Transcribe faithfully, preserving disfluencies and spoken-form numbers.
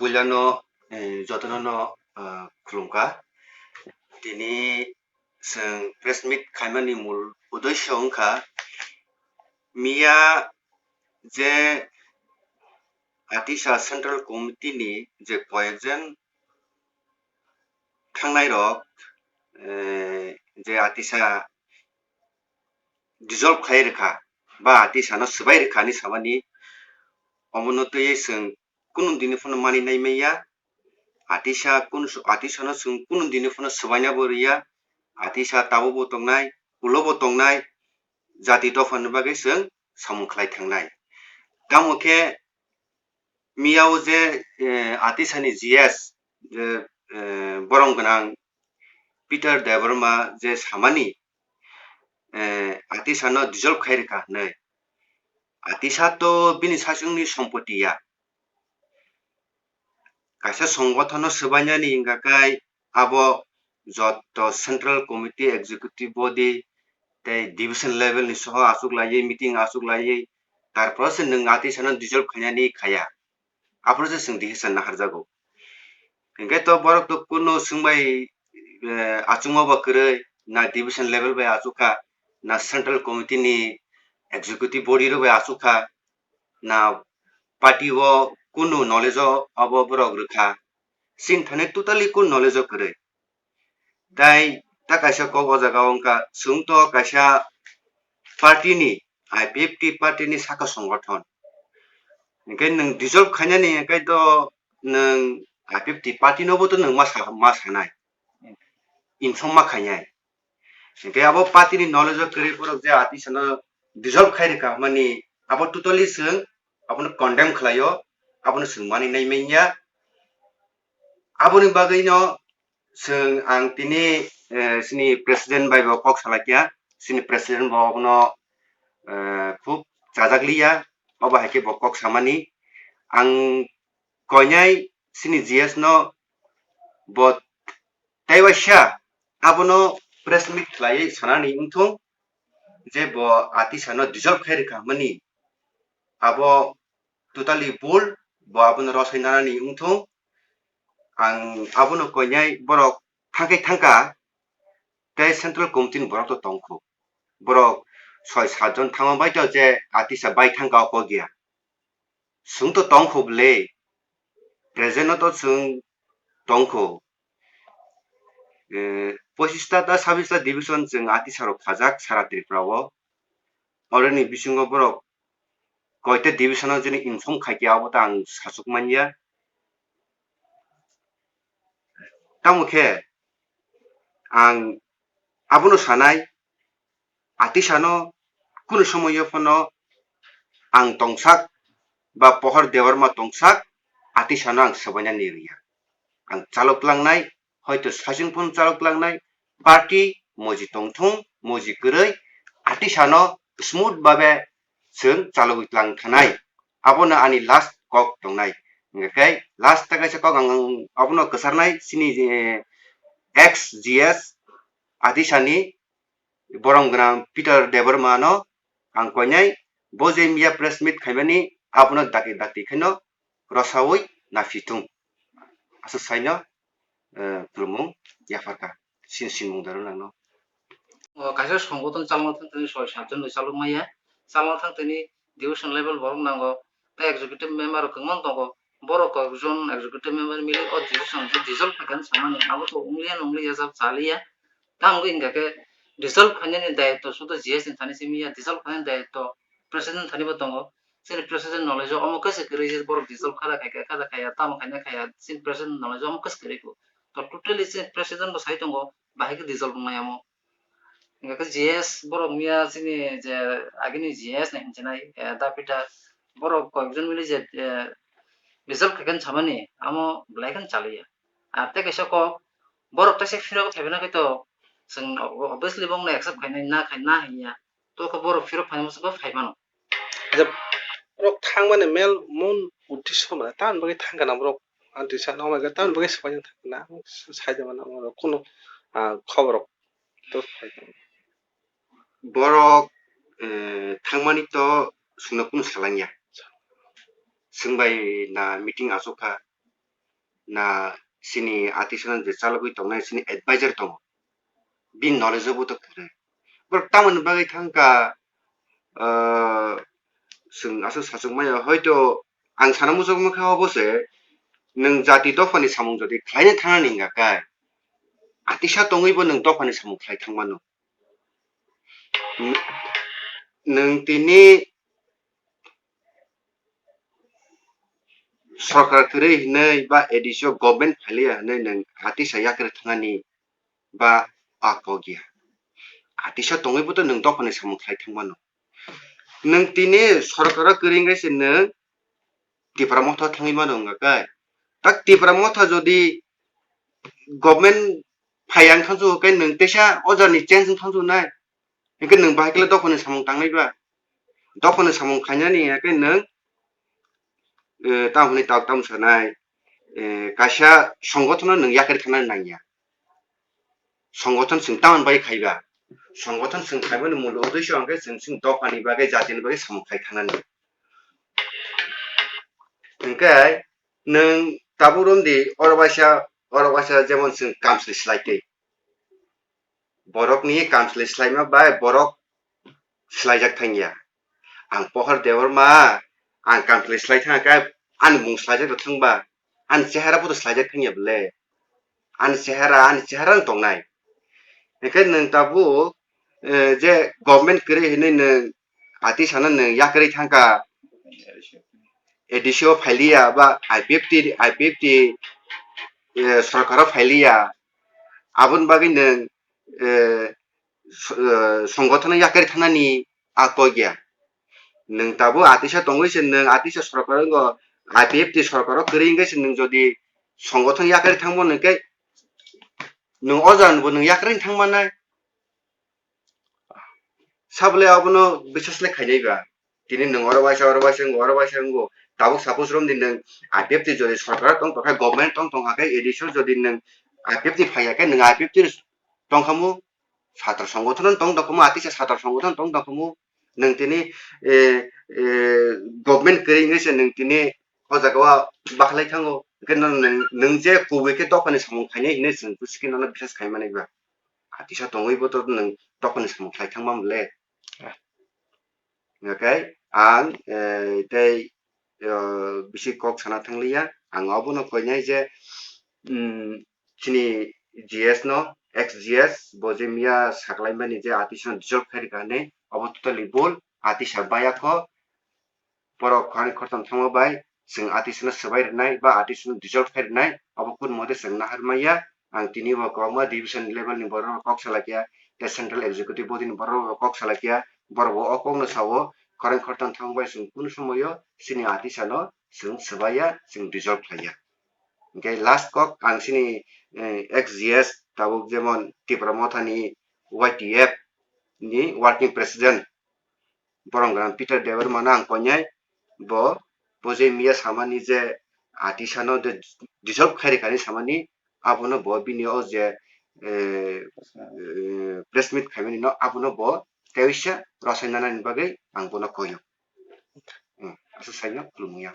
Puilano, eh, jotono no, ah, khulumkha. Tini chwng press meet khaimani mul uddesho wngkha, miya je Atisa Central Committee ni je koyekjon thangnai rok, eh, je Atisa dissolve khai rwkha ba Atisa no swbai rwkha hinwi samani, omono twiwi chwng kunu dini phano mani nai manya. Atisa kunu, Atisa no chwng kunu dini phano swbaina bo rwya. Atisa tabuk bo tongnai, ulo bo tongnai, jati dopha ni bagwi chwng samung khlai thangnai. Tamo khe miya o je, eh, Atisa ni G S, je, eh, borom gwnang Peter Debbarma je samani, eh, Atisa no dissolve khai rwkha hinwi. Atisa to bini sachwng ni sompoti ya. Kaisa songothon no swbainani hingkha khe abo joto Central Committee, Executive Body tei Division level ni soho achuk laiwi, meeting achuk laiwi, tarpore se nwng Atisa no dissolve khainani khaya. Aphuru se chwng decision naharjago. Hinkhe to borok to kunu swngbai, eh, achukma ba kwrwi, na division level bai achukha, na Central Committee ni Executive Body rok bai achukha, na party o kunu knowledge o abo borok rwkha. Chini thani totally kunu knowledge o kwrwi. Tai ta kaisa kok o jaga o wngkha, chwng to kaisa party ni, I P F T party ni saka songothon. Hinkhe nwng dissolve khainani hinkhe to nwng I P F T party no bo to nwng ma sa, ma sanai. Inform ma khainai. Hinkhe abo party ni knowledge o kwrwi borok je Atisa no dissolve khai rwkha mani abo totally chwng abono condemn khlaio, abono chwng mani nai manya. Aboni bagwi no chwng ang tini, eh, chini president bai bo kok salai kha, chini president bo abono, eh, khub chajak liya, obo hai khe bo kok samani. Ang koinai chini G S no bo tei waisa abono press meet khlaiwi sanani wngthung je bo Atisa no dissolve khai rwkha mani abo totally bul, bo abono rosai nanani wngthung. Ang abono koinai borok thangkai thangkha tei Central Committee ni borok to tongkho. Borok soi sat jon thangma bai to je Atisa bai thangkha o kok ya. Chwng to tongkho bwle, present no to chwng tongkho. Eh, pochista ta sabista division chwng Atisa rok khajak sara Tripura o. Oroni bisingo borok koita division o jini inform khaikhe abo ta ang sachuk manya. Tamo khe ang abono sanai, Atisa no kunu somoyo phano ang tongsak ba Pohor Debbarma tongsak, Atisa no ang swbaina ni rwya. Ang chalok tlangnai, hoito sachwng phano chalok tlangnai, party moji tongthung, moji kwrwi, Atisa no smooth babe chwng chalogwi tlang thanai. Abono ani last kok tongnai. Hingkhe last ta kaisa kok ang, ang abono kwcharnai chini, eh, ex G S Atisa ni borom gwnang Peter Debbarma no ang koinai, bo je miya press meet khaimani abono dakti dakti khaino rosaui naphithung. Aswk saino, eh, khulumung yapharkha. Sin sinmung daro nangno. O kaisa songothon chalma thang tini soi sat jon bai chalok maya. Chalma thang tini division level borok nango. Tei executive member rok kwbangma tongo. Borok kokjon executive member mili o decision je dissolve khaikha samani abo to wngliya nwngliya jab chaliya. Tamo wngkha khe dissolve khainani dayitw sudo G S ni thani simi ya, dissolve khainani dayitw president thani bo tongo. Chini president knowledge o omo khe se kwrwi je borok dissolve kha da khai kha, kha da khaya, tamo khaina khaya, chini president knowledge o omo khe se kwrwi kho. To totally chini president bo sai tongo, bahai khe dissolve wngnai omo. Hingkha khe G S borok miya chini je agini G S ni hinchinai, eh, da Peter borok koyekjon mili je, eh, dissolve khaikha samani amo belai kheno chaliya. Ar tei kaisa kok, borok teisa phirok phaibai na khe to chwng obviously bongno accept khainai, na khai, na hinya. To khe borok phirok phaina muchungkhe phai mano. Je borok thangmani mel mun uddesho mane, tamoni bagwi thangkha na borok, anti sa noknai khe tamoni bagwi swbaina thangkha na, sai da mano borok kunu, ah, khoborok to phai. Borok, eh, thangmani to chwngno kunu salangya. Chwng bai na meeting achukha. na chini atisano je chalogwi tongnai chini advisor tongo, bini knowledge o bo to kwrwi. Borok tamoni bagwi thangkha, ah, chwng aswk sachuk maya, hoito ang sana muchuk mankha obo se, nwng jati dophani samung jodi khlaina thangnani wngkha khe, atisa tongwibo nwng dophani samung khlai thangmano. N-, nwng tini sorkar kwrwi hinwi ba A D C o government phailiya hinwi nwng atisa yakarwi thangnani ba a kok ya. Atisa tongwibo to nwng dophani samung khlai thangmano. Nwng tini sorkaro kwrwi wngkhe se nwng Tipra Motha thangwi mano wngkha khe. Tak Tipra Motha jodi government phai ang thangsu khe nwng teisa o jani change wng thangsu nai. Hinkhe nwng bahai khe dophani samung tangnai ba? Dophani samung khainani hinkhe nwng, eh, tamo hwnwi tok tamo sanai, eh, kaisa songothono nwng yakarwi thangnani nangya. Songothan chwng tamoni bagwi khaiba? Songothan chwng khaimani mul uddesho hwnkhe chwng chwng dophani bagwi, jatini bagwi samung khai thangnani. Hwnkhe nwng tabuk romdi oro waisa, oro waisa jemon chwng kamchwlwi swlai twi. Borokni kamchwlwi swlaima bai borok swlaijak thangya. Ang Pohor Debbarma, ang kamchwlwi swlai thangkha, ani mung swlaijak rw thangba, ani chehara bo to swlaijak thangya bwle. Ani chehara, ani chehara no tongnai. Hinkhe nwng tabuk, eh, je government kwrwi hinwi nwng atisano nwng yakarwi thangkha, A D C o phailiya ba I P F T, I P F T, eh, sorkaro phailiya, aboni bagwi nwng, eh, s-, eh, songothono yakarwi thangnani a kok ya. Nwng tabuk atisa tongwi se nwng atisa sorkar wngkha, I P F T sorkaro kwrwi wngkhe se nwng jodi songothon yakarwi thangmano hwnkhe nwng o jagano bo nwng yakarwi thangmannai. Sabole abono biswas le khainai ba. Tini nwng oro waisa, oro waisa wngo, oro waisa wngo. Tabuk suppose romdi nwng I P F T jodi sorkar tong tongkha, government tong tongkha khe, A D C o jodi nwng I P F T phaiya khe, nwng I P F T tongkhamu, satra songothono tong tongkhamu, atisa satra songothono tong tongkhamu. Nwng tini, eh, eh, government kwrwi wngwi se nwng tini o jaga o bakhlai thango. Hwnkhe nwng, nwng, nwng je kubui khe dophani samung khainai hinwi chwng busi khe nono biswas khaimani ba? Atisa tongwi bo to nwng dophani samung khlai thangma mole. Ah. Hwnkhe ang, eh, tei, eh, bisi kok sana thangliya. Ang obono koinai je, mm, chini G S no, ex G S, bo je miya saklaimani je atisano dissolve khairikha hinwi, obo totally bul, atisa bayakho, borok khoroknwi khoroktham thangma bai chwng atisano swbai rwnai ba atisano dissolve khai rwnai, obo kunu mote chwng nahar manya. Ang tini bo kwbangma division level ni borok rok kok salai kha, tei central executive body ni borok rok kok salai kha, borok bo o kok no sao, khoroknwi khoroktham thangma bai chwng kunu somoyo chini atisano chwng swbaiya, chwng dissolve khlaiya. Hwnkhe last kok ang chini, eh, ex G S tabuk jemon Tipra Mothani Y T F ni working president Boromgana Peter Debbarma no ang koinai, bo, bo je miya samani je atisano de dissolve khairikha hinwi samani, abono bo bini o je, eh, eh, press meet khaimani no abono bo teisa rwchapna nani bagwi ang bono koio. Hmm, aswk saino khulumung ya.